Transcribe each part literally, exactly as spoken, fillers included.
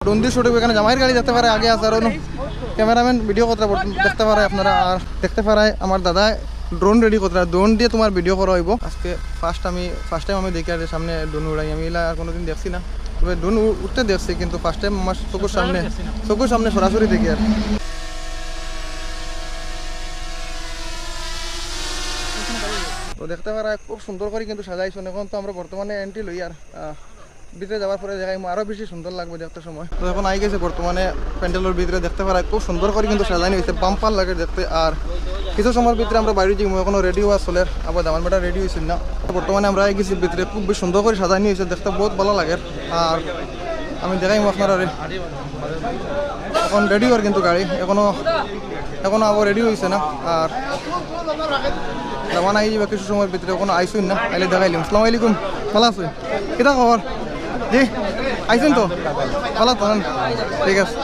ড্রোন দি শুট অইবো। এখানো জামাইর গাড়ি দেখতে পারে আগে আছে, আর অনো ক্যামেরাম্যান ভিডিও করতে পারে, দেখতে পারে আপনারা। আর দেখতে পারে আমার দাদায় ড্রোন রেডি করতে, ড্রোন দিয়া তুমার ভিডিও করা অইবো। আজকে ফার্স্ট আমি, ফার্স্ট টাইম আমি দেখিয়ার যে সামনে ড্রোন উড়াই, আমি ইলা আর কোনোদিন দেখছি না। তবে ড্রোন উ-, উড়তে দেখছি, কিন্তু ফার্স্ট টাইম আমার চকুর সামনে, চকুর সামনে সরাসরি দেখিয়ার। তো দেখতে পারা খুব সুন্দর করি কিন্তু সাজাইছইন। এখন তো আমরা বর্তমানে এন্ট্রি লই আর, আহ, ভিতরে যাওয়ার পরে দেখাইমু, আরো বেশি সুন্দর লাগবে দেখতে সময়। তো এখন আই গেছে বর্তমানে প্যান্ডেলর ভিতরে, দেখতে পারা খুব সুন্দর করি কিন্তু সাজানি অইছে, বাম্পার লাগে দেখতে। আর কিছু সময়র ভিতরে আমরা বাইরে যাইমু, এখনো রেডি অওয়া চলের, আবার দামান বেটা রেডি অইছইন না। বর্তমানে আমরা আই গেছি ভিতরে, খুব বেশ সুন্দর করি সাজানি অইছে, দেখতে বউত ভালা লাগের। আর আমি দেখাইমু আপনারারে। এখন রেডি অওয়ার কিন্তু গাড়ি, এখনো, এখনো আবার রেডি অইছে না। আর দামান আই যাইবা কিছু সময়র ভিতরে, এখনো আইছইন না, আইলে দেখাইলিমু। আসসালামু আলাইকুম, ভালা আছইন? কিতা খবর? জি, আইছইন তো? ভালা তো, না? ঠিক আছে।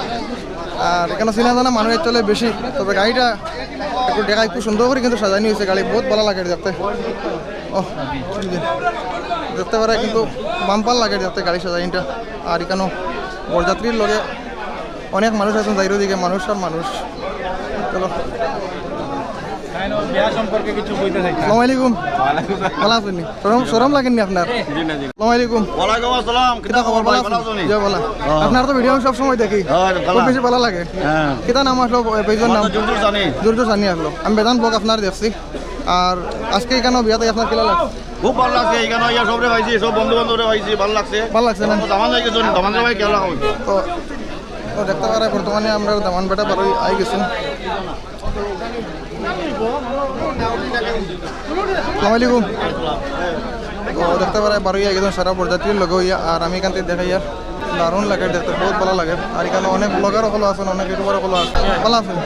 আর এখানো চিনা জানা মানুষ চলে বেশি, তবে গাড়িটা একটু দেখা, একটু সুন্দর করি কিন্তু সাজানি অইছে, গাড়ি বউত ভালা লাগে দেখতে। ও, জি। দেখতে পারা কিন্তু বাম্পার লাগে দেখতে গাড়ি সাজানিটা। আর এখানো বরযাত্রীর লগে অনেক মানুষ আছইন, যাইরো দিকে মানুষ আর মানুষ। চলো। বিয়া সম্পর্কে কিছু কইতে চাই। আসসালামু আলাইকুম। ওয়ালাইকুম আসসালাম। ভালা আছইন নি? শরম, শরম লাগের নি আপনার? জি না, জি না। আসসালামু আলাইকুম। ওয়ালাইকুম আসসালাম। কিতা খবর? ভালা আছইন? জি, ভালা। হ্যাঁ। আপনার তো ভিডিও আমি সব সময় দেখি। হ্যাঁ, ভালা। খুব বেশি ভালা লাগে। হ্যাঁ। কিতা নাম আসলো, পেজর নাম? জুরজুর সানি। জুরজুর সানি আসলো। আমি বেদান্ত ব্লগ আপনার দেখছি। আর আজকে এখানো বিয়াত আইয়া আপনার কিলা লাগছে? খুব ভালা লাগছে, এখানো আইয়া সবরে পাইছি, সব বন্ধু বান্ধবরে পাইছি, ভালা লাগছে। ভালা লাগছে না? দামান যাই গেছইন, দামান যাই ভাই কেলা অইছে। তো, তো দেখতে পারা বর্তমানে আমরা দামান বেটা বারোই আই গেছি। আসসালামু আলাইকুম। তো দেখতে পারা বারোই আই গেছইন সারা বরযাত্রীর লগে অইয়া, আর আমি এখান থাকি দেখাইয়ার। দারুণ লাগে দেখতে, বউত ভালা লাগে। আর এখানো অনেক ব্লগার অকল আছইন, অনেক ইউটিউবার অকল আছইন। ভালা আছইন?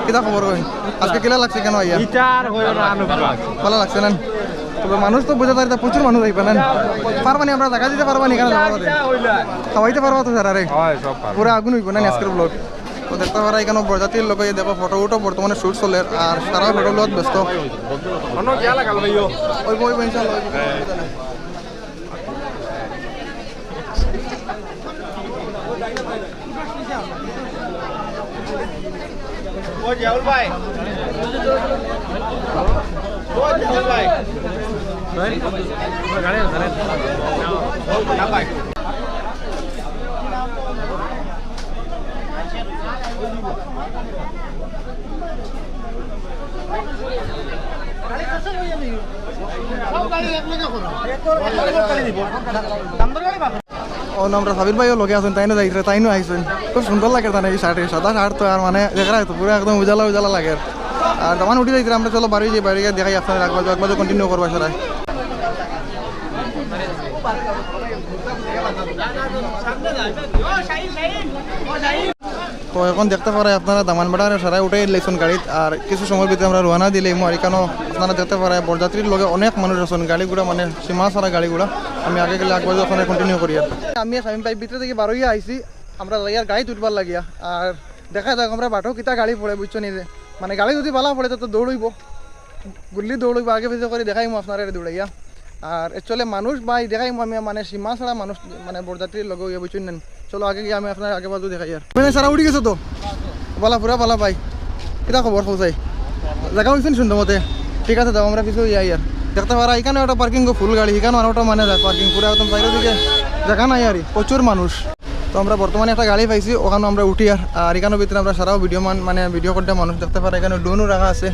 কিতা খবর কইন? আজকে কিলা লাগছে এখানো আইয়া? ইটা আর কইও না, আনুবাদ। ভালা লাগছে না? তবে মানুষ তো বুঝা যায়, প্রচুর মানুষ আইবা না? পারবা নি, আমরা জাগা দিতা পারবা নি এখানো যাওয়ার বাদে? খাওয়াইতা পারবা তো সারারে? অয়, সব পারবা। পুরা আগুন অইবো না আজকের ব্লগ? তো দেখতে পারা এখানো বরযাত্রীর লগে, দেখো ফটো উটো বর্তমানে শুট চলের, আর সারা ফটো লওয়াত ব্যস্ত। অন্য গিয়া লাগাল ভাইও। অইবো, অইবো, ইনশাআল্লাহ অইবো। ও জিয়াউল ভাই। ও জিয়াউল ভাই। না ভাই। অনো আমরা সাবির ভাইও লগে আছইন, তাইনও যাইতরা, তাইনও আইছইন। খুব সুন্দর লাগে তানে ই শার্টে, সাদা শার্ট তো, আর মানে দেখরা তো পুরা একদম উজালা উজালা লাগে। আর দামান উঠি যাইতরা, আমরা চলো বাড়ি যাই, বাড়ি গিয়া দেখাই আপনারারে, আগ বাজু, আগ বাজু continue করবা সারায়। তো এখন দেখতে পারা আপনারা দামান বেটারে সারায় উঠাই লাইছইন গাড়িত, আর কিছু সময়র ভিতরে আমরা রওয়ানা দিলাইমু। আর এখানো আপনারা দেখতে পারা বরযাত্রীর লগে অনেক মানুষ আছইন, গাড়ি ঘোড়া মানে সীমা ছাড়া গাড়ি ঘোড়া। আমি আগে গেলে আগ বাজু ওখানে continue করি। আর আমি শামীম ভাই ভিতরে থাকি বারোই আইছি, আমরা যাইয়ার গাড়িত উঠবার লাগিয়া। আর দেখা যাক আমরা বাটো কিতা গাড়ি পড়ে, বুঝছো নি? মানে গাড়ি যদি ভালা পড়ে তো, তো দৌড় অইবো, গুল্লি দৌড় অইবো, আগে পিছে করি দেখাইমু আপনারারে দৌড়াইয়া। আর actually মানুষ ভাই দেখাইমু আমি, মানে সীমা ছাড়া মানুষ, মানে বরযাত্রীর লগে অইয়া, বুঝছইন না? চলো আগে গিয়া আমি আপনারারে আগ বাজু দেখাইয়ার। মানে সারা উঠি গেছো তো? ভালা, পুরা ভালা ভাই। কিতা খবর কও চাই? জাগা অইছে নি সুন্দর মতে? ঠিক আছে, যাও আমরা পিছে অইয়া আইয়ার। দেখতে পারা এখানো একটা parking গো, ফুল গাড়ি, এখানো আরো একটা মানে যায় parking, পুরা একদম বাইরের দিকে জাগা নাই আর, প্রচুর মানুষ। তো আমরা বর্তমানে একটা গাড়ি পাইছি, ওখানো আমরা উঠি আর, আর এখানো ভিতরে আমরা সারাও ভিডিও মান, মানে ভিডিও করতে মানুষ দেখতে পারা, এখানো ড্রোনও রাখা আছে।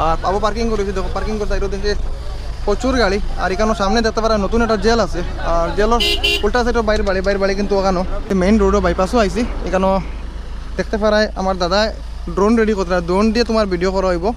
আর আবার parking করেছি, দেখো parking করতে এগুলো দেখে প্রচুর গাড়ি। আর এখানো সামনে দেখতে পারা নতুন একটা জেল আছে, আর জেলর উল্টা সাইডও বাইর বাড়ি, বাইর বাড়ি কিন্তু ওখানো মেইন রোডও বাইপাসও আইছি। এখানো দেখতে পারায় আমার দাদায় ড্রোন রেডি করতে, ড্রোন দিয়া তুমার ভিডিও করা অইবো।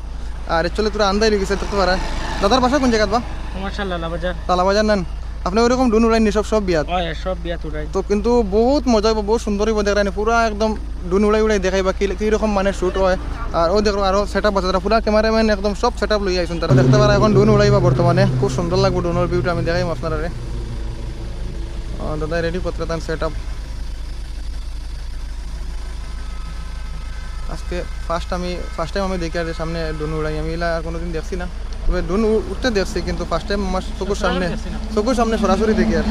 আর actually তোরা আন্দাই লেগেছে দেখতে পারায়। দাদার বাসা কোন জায়গাত বা? আমার শাহ লালাবাজার। লালাবাজার নান? আপনে ওইরকম ড্রোন উড়াইন নি সব, সব বিয়াত? অয়, সব বিয়াত উড়াই। তো কিন্তু বহুত মজা অইবো, বহুত সুন্দর অইবো দেখরায় নি, পুরা একদম ড্রোন উড়াই উড়াই দেখাইবা কি, কি রকম মানে শুট অয়। আর ও দেখো আরো সেটআপ আছে, তারা পুরা ক্যামেরাম্যান একদম সব সেটআপ লইয়া আইছইন তারা। দেখতে পারা এখন ড্রোন উড়াইবা বর্তমানে, খুব সুন্দর লাগবো ড্রোনর ভিউটা আমি দেখাইমু আপনারারে। আহ, দাদা রেডি করতে তান সেটআপ। আজকে ফার্স্ট আমি, ফার্স্ট টাইম আমি দেখিয়ার যে সামনে ড্রোন উড়াই, আমি ইলা আর কোনোদিন দেখছি না। তবে ড্রোন উ-, উঠতে দেখছি, কিন্তু ফার্স্ট টাইম আমার চকুর সামনে, চকুর সামনে সরাসরি দেখিয়ার।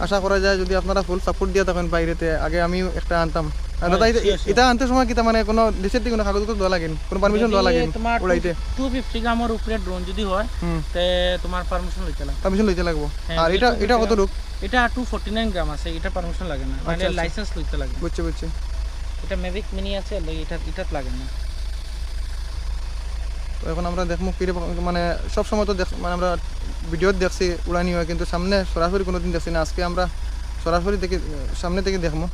আশা করা যায় যদি আপনারা ফুল সাপোর্ট দিয়া থাকেন বাইরেতে, আগে আমিও একটা আনতাম। আর দাদা, এটা, এটা আনতে সময় কিতা মানে কোনো দেশের দিকে কোনো কাগজ উগজ দেওয়া লাগে নি? কোনো পারমিশন দেওয়া লাগে নি উড়াইতে? টু ফিফটি গ্রামর উপরে ড্রোন যদি হয়, হুম। তে তোমার পারমিশন লইতে লাগে। পারমিশন লইতে লাগবো। হ্যাঁ, আর এটা, এটা কতটুক? এটা টু ফর্টি নাইন গ্রাম আছে, এটা পারমিশন লাগে না, মানে আচ্ছা, আচ্ছা। লাইসেন্স লইতে লাগে। বুঝছি, বুঝছি। এটা ম্যাভিক মিনি আছে, লে-, এটা, এটাত লাগে না। তো এখন আমরা দেখমু কিরে, মানে সব সময় তো দেখ-, মানে আমরা ভিডিওত দেখছি উড়ানি হয়, কিন্তু সামনে সরাসরি কোনোদিন দেখছি না। আজকে আমরা সরাসরি দেখি, সামনে থেকে দেখমু।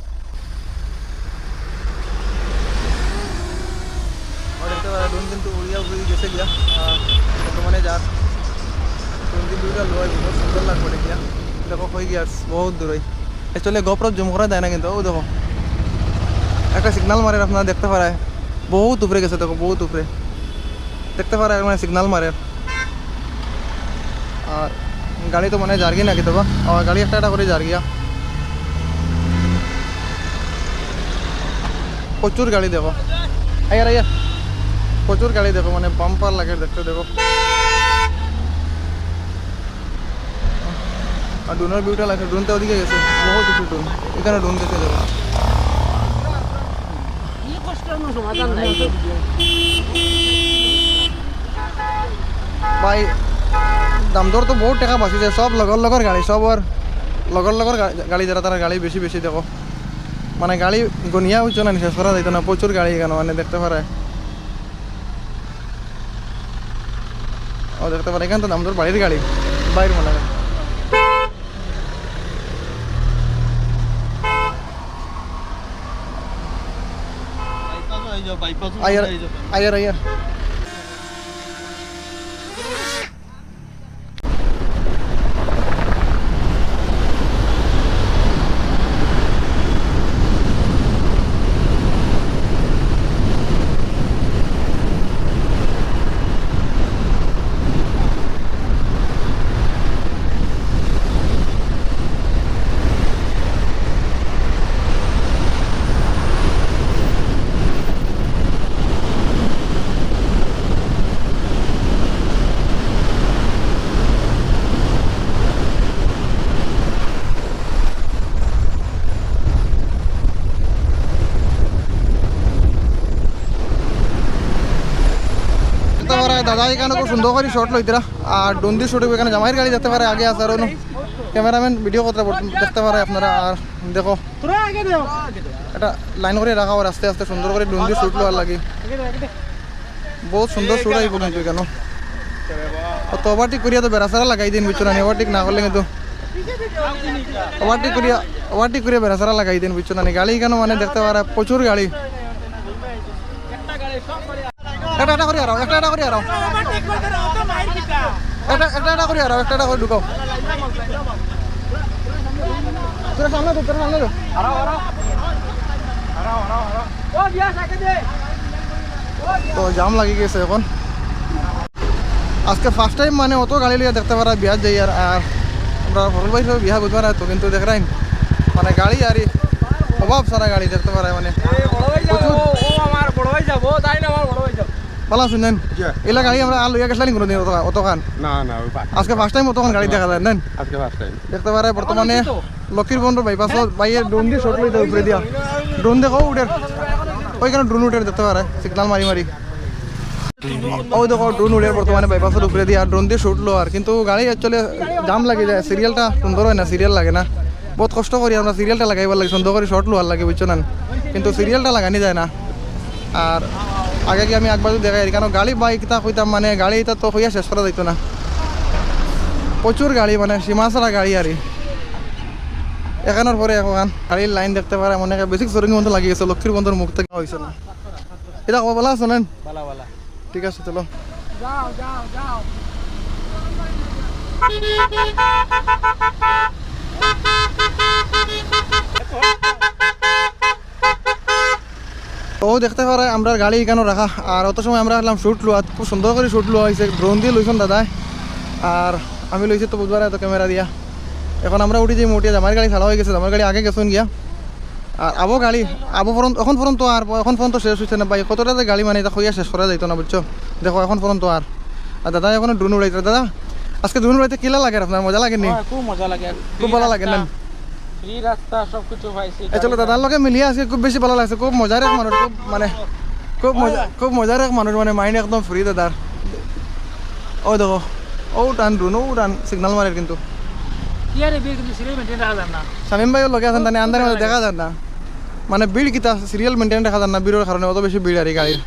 আর দেখতে পারা ড্রোন কিন্তু উড়িয়া উড়ি গেছে গিয়া, আহ, বর্তমানে যার ড্রোন কিন্তু উড়িয়া লয়, বহুত সুন্দর লাগবে দেখিয়া। দেখো, হয়ে গিয়া বহুত দূরই। Actually, GoPro জুম করা যায় না, কিন্তু ও দেখো, একটা সিগন্যাল মারের, আপনারা দেখতে পারা, বহুত উপরে গেছে, দেখো, বহুত উপরে দেখতে পারা, মানে সিগন্যাল মারের। আর গাড়ি তো মানে যারগি না কিতা বা, আর গাড়ি একটা একটা করে যারগিয়া। প্রচুর গাড়ি দেখো, আইয়ার, আইয়ার, প্রচুর গাড়ি দেখো, মানে বাম্পার লাগে দেখতে, দেখো। আর ড্রোনের ভিউটা লাগে, ড্রোন তো ওদিকে গেছে, বহুত উপরে ড্রোন, এখানে ড্রোন গেছে, দেখো। ভাই, দাম দর তো বহুত টাকা বাঁচিছে, সব লগর লগর গাড়ি, সব আর লগর লগর গা-, গাড়ি, যারা তারা গাড়ি বেশি বেশি দেখো, মানে গাড়ি গনিয়া হইতো না, শেষ করা যাইতো না, প্রচুর গাড়ি এখানে মানে দেখতে পারা। ও দেখতে পারা, এখানে তো দাম দর বাড়ির গাড়ি, বাইর মনে হয়। আইয়ার, আইয়ার, আইয়ার। দাদা এখানো খুব সুন্দর করি শট লইতরা, আর ড্রোন দি শুট অইবো। এখানো জামাইর গাড়ি দেখতে পারা আগে আছে, আর অনো ক্যামেরাম্যান ভিডিও করতরা দেখতে পারা আপনারা। আর দেখো, এটা লাইন করি রাখা অর, আস্তে আস্তে সুন্দর করি ড্রোন দি শুট লওয়ার লাগি। বহুত সুন্দর শুট আইবো কিন্তু এখানো। অত ওভারটেক করিয়া তো বেড়াছেড়া লাগাই দেইন, বুঝছো না নি? ওভারটেক না করলে কিন্তু, ওভারটেক করিয়া, ওভারটেক করিয়া বেড়াছেড়া লাগাই দেইন, বুঝছো না নি? গাড়ি এখানো মানে দেখতে পারা প্রচুর গাড়ি। একটা, একটা করি আরাও, একটা, একটা করি আরাও। একটা, একটা, একটা করি আরাও, একটা, একটা করি ঢুকাও। তোরা সামনে তো, তোরা সামনে তো। তো জাম লাগি গেছে এখন। আজকে ফার্স্ট টাইম মানে অত গাড়ি লইয়া দেখতে পারা বিয়াত যাইয়ার। আর আমরা হরল ভাই সব বিয়া বুঝবা না তো, কিন্তু দেখরাইন মানে গাড়ি আর অভাব সারা গাড়ি দেখতে পারা মানে। এই বড় ভাই যাবো, প্রচুর। ও, ও আমার বড় ভাই যাবো, তাই না আমার বড় ভাই যাবো। ভালা আছইন জান? জি। এলা গাড়ি আমরা আর লইয়া গেছলাম নি কোনোদিন অত, অতখান? না, না, ওই ফার্স্ট আজকে টাইম। ফার্স্ট টাইম অতখান গাড়ি দেখা যায়, জান? আজকে ফার্স্ট টাইম। দেখতে পারা বর্তমানে লক্ষ্মীর বন্দর বাইপাসো ভাইয়ে ড্রোন দি শট লইতে উপরে দিয়া। ড্রোন দেখো উড়ের। ওইখানো ড্রোন উড়ের দেখতে পারা, সিগন্যাল মারি মারি। ও দেখো, ড্রোন উড়ের বর্তমানে বাইপাসর উপরে দিয়া, ড্রোন দি শুট লওয়ার। কিন্তু গাড়ি actually জাম লাগি যায়, সিরিয়ালটা সুন্দর অয় না, সিরিয়াল লাগে না। বহুত কষ্ট করি আমরা সিরিয়ালটা লাগাইবার লাগি, সুন্দর করি শট লওয়ার লাগি, বুঝছো না? কিন্তু সিরিয়ালটা লাগানি যায় না। আর আগে কি আমি একবার যদি দেখাই, কারণ গাড়ি বাইক তা কইতাম, মানে গাড়ি ইতা তো কইয়া শেষ করা যাইতো না। প্রচুর গাড়ি, মানে সীমাছাড়া গাড়ি আর কি। এখানোর পরে এখন গাড়ির লাইন দেখতে পারা, মনে হয় বেশি সরঙ্গি মতো লাগি গেছে, লক্ষ্মীর বন্দর মুখ থেকে হয়েছে না। এটা খবর ভালা আছো না? ভালা, ভালা। ঠিক আছে, চলো। যাও, যাও, যাও। ও দেখতে পারা আমরার গাড়ি এখানো রাখা, আর অত সময় আমরা আসলাম শুট লওয়াত, খুব সুন্দর করি শুট লওয়া অইছে, ড্রোন দি লইছইন দাদায়, আর আমি লইছি তো বুঝবা না তো ক্যামেরা দিয়া। এখন আমরা উঠি যাইমু, উঠিয়া জামাইর গাড়ি ছাড়া অই গেছে, জামাইর গাড়ি আগে গেছইন গিয়া। আর আবো গাড়ি, আবো পর্যন্ত, এখন পর্যন্ত আর, এখন পর্যন্ত শেষ অইছে না ভাই, কতটা যে গাড়ি মানে ইতা কইয়া শেষ করা যাইতো না, বুঝছো? দেখো এখন পর্যন্ত আর। আর দাদা এখনো ড্রোন উড়াইতরা। দাদা, আজকে ড্রোন উড়াইতে কিলা লাগের আপনার, মজা লাগে নি? হ্যাঁ, খুব মজা লাগে। খুব ভালা লাগে না? ফ্রি রাস্তা, সবকিছু পাইছি। এ, চলো, দাদার লগে মিলিয়া আজকে খুব বেশি ভালা লাগছে। খুব মজার এক মানুষ, খুব মানে, খুব মজা, খুব মজার এক মানুষ, মানে, মাইন্ড একদম ফ্রি দাদার। ও দেখো, ও টান রুন, ও টান সিগন্যাল মারের কিন্তু। কি আরে, ভিড় কিন্তু সিরিয়াল মেইনটেইন রাখা যায় না। শামীম ভাইও লগে আছেন, তানে আন্ধারের মাঝে দেখা যায় না। মানে, ভিড় কিতা সিরিয়াল মেইনটেইন রাখা যায় না, ভিড়র কারণে অত বেশি ভিড় আর এই গাড়ির।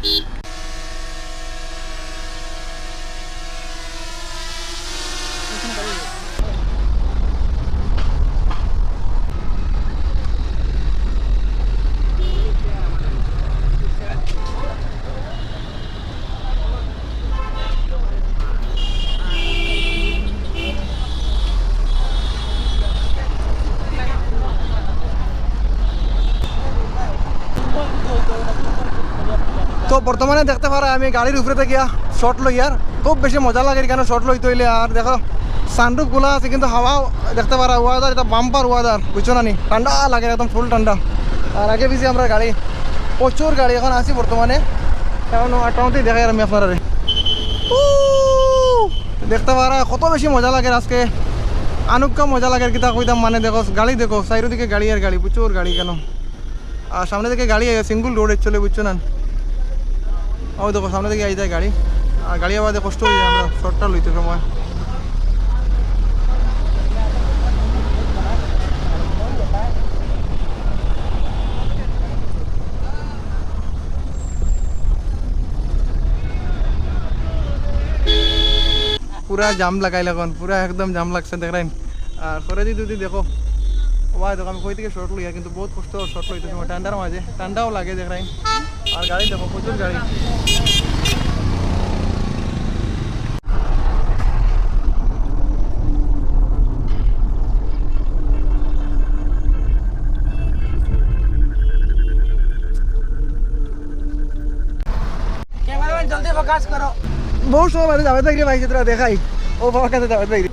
তো বর্তমানে দেখতে পারা আমি গাড়ির উপরে থাকিয়া শট লইয়ার, খুব বেশি মজা লাগে এখানে শট লইতে হইলে। আর দেখো, সানরুফ খোলা আছে কিন্তু হাওয়া দেখতে পারা, ওয়েদার এটা বাম্পার ওয়েদার, বুঝছো না নি? ঠান্ডা লাগে একদম, ফুল ঠান্ডা। আর আগে পিছে আমরা গাড়ি, প্রচুর গাড়ি এখন আছি বর্তমানে, কারণ আটটাতেই দেখাই আর আমি আপনারা। দেখতে পারা কত বেশি মজা লাগে আজকে, আনুক্কা মজা লাগে কিতা কইতাম, মানে দেখো গাড়ি দেখো, চারিদিকে গাড়ি আর গাড়ি, প্রচুর গাড়ি কেন। আর সামনে থেকে গাড়ি আইয়া, সিঙ্গেল রোড অ্যাকচুয়ালি, বুঝছো না? ও দেখো, সামনে থেকে আইতায় গাড়ি, আর গাড়ি আবার কষ্ট হয়ে যায় আমরা শর্টটা লইতে সময়। পুরা জাম লাগাইল এখন, পুরা একদম জাম লাগছে দেখরাইন। আর পরে যদি, যদি দেখো, ওবা দেখো, আমি কই থেকে শর্ট লইয়া, কিন্তু বহুত কষ্ট শর্ট লইতে সময়, ঠান্ডার মাঝে, ঠান্ডাও লাগে দেখরাইন। আর গাড়ি দেখো, প্রচুর গাড়ি। ক্যামেরাম্যান, জলদি ফোকাস করো। বহুত সময় বাদে যাবে দেখি ভাই, যেটা দেখাই, ও বাবার কাছে যাবে দেখি।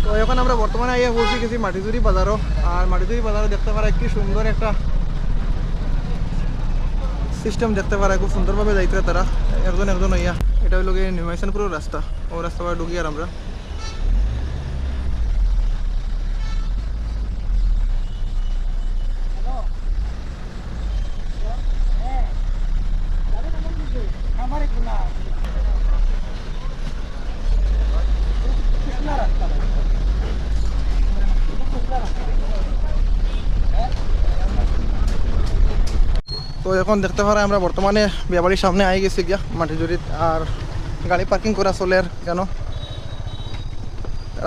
তো এখন আমরা বর্তমানে আইয়া পৌঁছে গেছি মাটিজুরি বাজারও। আর মাটিজুরি বাজারও দেখতে পারা কি সুন্দর একটা সিস্টেম দেখতে পারা, খুব সুন্দরভাবে যাইতে তারা একজন একজন হইয়া। এটা হইলো গিয়ে নিউ মাইসনপুরের রাস্তা, ও রাস্তা ঢুকি আর আমরা। তো এখন দেখতে পারা আমরা বর্তমানে বিয়াবাড়ির সামনে আই গেছি গিয়া মাটিজুরিত, আর গাড়ি পার্কিং করা চলের কেন।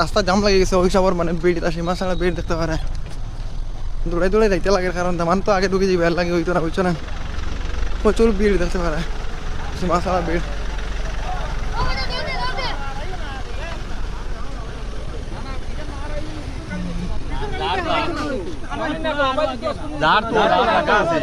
রাস্তা জাম লাগি গেছে, ওই সবর মানে ভিড়, তা সীমা ছাড়া ভিড় দেখতে পারা। দৌড়াই দৌড়াই যাইতে লাগে, কারণ দামান তো আগে ঢুকি যাইবে, আর লাগে হইতো না, বুঝছো না? প্রচুর ভিড় দেখতে পারা, সীমা ছাড়া ভিড়। যার তো রাস্তা আছে।